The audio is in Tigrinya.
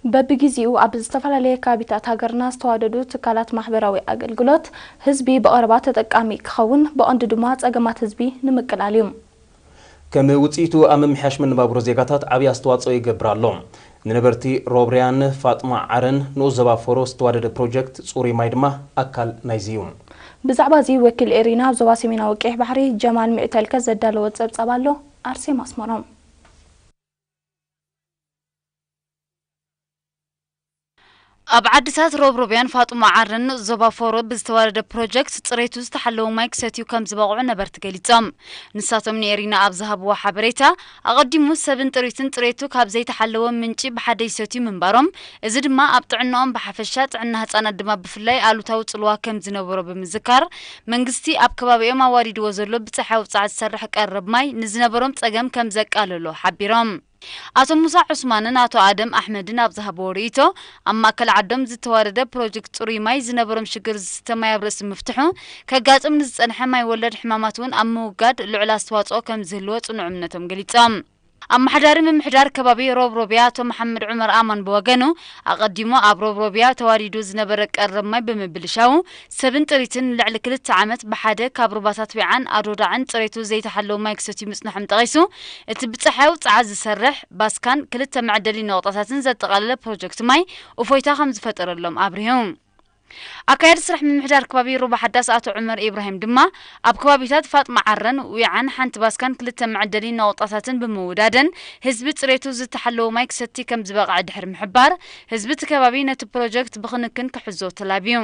በብግዜኡ ኣብ ዝተፈላለየ ከባቢታት ሃገርና ዝተዋደዱ ትካላት ማሕበራዊ ኣገልግሎት ህዝቢ ብቐረባ ተጠቃሚ ክኸውን፣ ብቐንዱ ድማ ጸገማት ህዝቢ ንምቅላል እዩ። ከም ውጽኢቱ ኣብ ምምሕያሽ መነባብሮ ዜጋታት ዓብዪ ኣስተዋጽኦ ይገብር ኣሎ። ንነበርቲ ሮብርያን ፋጥማ ዓረን ንኡስ ዞባ ፎሮ ዝተዋደደ ፕሮጀክት ጽሩይ ማይ ድማ ኣካል ናይዚ እዩ። ብዛዕባ እዚ ወኪል ኤሪና ኣብ ዞባ ሰሜናዊ ቀይሕ ባሕሪ ጀማል ሚዕተልከ ዘዳለዎ ጸብጻብ ኣሎ። ኣርሴማ ኣስመሮም። ኣብ ዓድታት ሮብሮብያን ፋጡማ ዓረን ዞባ ፎሮ ብዝተዋደደ ፕሮጀክት ጽሬቱ ዝተሓለወ ማይ ክሰትዩ ከም ዝበቕዑ ነበርቲ ገሊጾም። ንሳቶም ንኤሪና ኣብ ዝሃብዎ ሓበሬታ፣ ኣቐዲሙ ሰብን ጥሪትን ጽሬቱ ካብ ዘይተሓለወ ምንጪ ብሓደ ይሰትዩ ምንባሮም፣ እዚ ድማ ኣብ ጥዕናኦም ብሓፈሻ ጥዕና ህጻናት ድማ ብፍላይ ኣሉታዊ ጽልዋ ከም ዝነበሮ ብምዝካር፣ መንግስቲ ኣብ ከባቢኦም ኣዋዲድዎ ዘሎ ብጸሓይ ውጽዓት ዝሰርሕ ቀረብ ማይ ንዝነበሮም ጸገም ከም ዘቃለሎ ሓቢሮም። ኣቶ ሙሳ ዑስማንን ኣቶ ኣደም ኣሕመድን ኣብ ዝሃብዎ ርእይቶ፣ ኣብ ማእከል ዓዶም ዝተዋደደ ፕሮጀክት ጽሩይ ማይ ዝነበሮም ሽግር ዝስተ ማይ ኣብ ርእሲ ምፍትሑ፣ ከጋጥም ንዝጸንሐ ማይ ወለድ ሕማማት እውን ኣብ ምውጋድ ልዑል ኣስተዋጽኦ ከም ዝህልዎ ጽኑዕ እምነቶም ገሊጾም። ኣመሓዳሪ ምምሕዳር ከባቢ ሮብሮብያ ኣቶ መሓመድ ዑመር ኣማን ብወገኑ፣ ኣቐዲሙ ኣብ ሮብሮብያ ተዋዲዱ ዝነበረ ቀረብ ማይ ብምብልሻው፣ ሰብን ጥሪትን ንልዕሊ ክልተ ዓመት ብሓደ ካብ ሩባታት ዊዓን ኣዶዳዕን ጽሬቱ ዘይተሓለወ ማይ ክሰትዩ ምጽንሖም ጠቒሱ፣ እቲ ብጸሓይ ውጽዓት ዝሰርሕ ባስካን ክልተ መዕደሊ ነቑጣታትን ዘጠቓለለ ፕሮጀክት ማይ እፎይታ ከም ዝፈጠረሎም ኣብሪሁ። ኣካያዲ ስራሕ ምምሕዳር ከባቢ ሩባ ሓዳስ ኣቶ ዑመር ኢብራሂም ድማ፣ ኣብ ከባቢታት ፋጥማ ዓረን ዊዓን ሓንቲ ባስካን ክልተ መዕደሊ ነቑጣታትን ብምውዳደን ህዝቢ ጽሬቱ ዝተሓለወ ማይ ክሰቲ ከም ዝበቕዐ ድሕሪ ምሕባር፣ ህዝቢ እቲ ከባቢ ነቲ ፕሮጀክት ብክንክን ክሕዞ ተላብዩ።